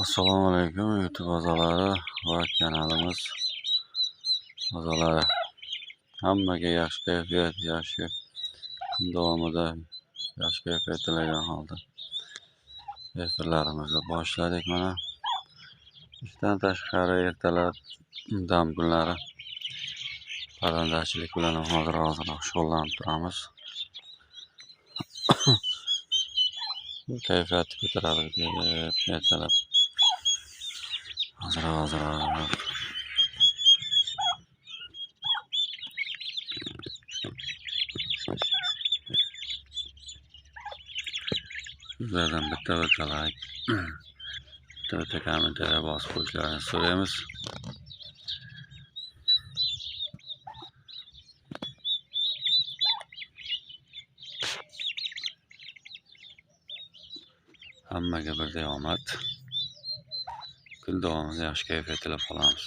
Assalomu alaykum YouTube a'zolari va kanalimiz a'zolari. Hammaga yaxshi kayfiyat, yaxshi kun davomida yaxshi kayfiyat tilagan holda efirlarimizni boshladik mana. Ishdan tashqari ertalab dam kunlari parrandachilik bilan ham hozir ozroq shug'ullanib turamiz. Kayfiyatni ko'taradi deb ertalab ozroq sizlardan bitta like, bitta kommentariya bosib qo'yishlarini so'raymiz. Hammaga birday omad. Kun davomida yaxshi kayfiyat tilab qolamiz.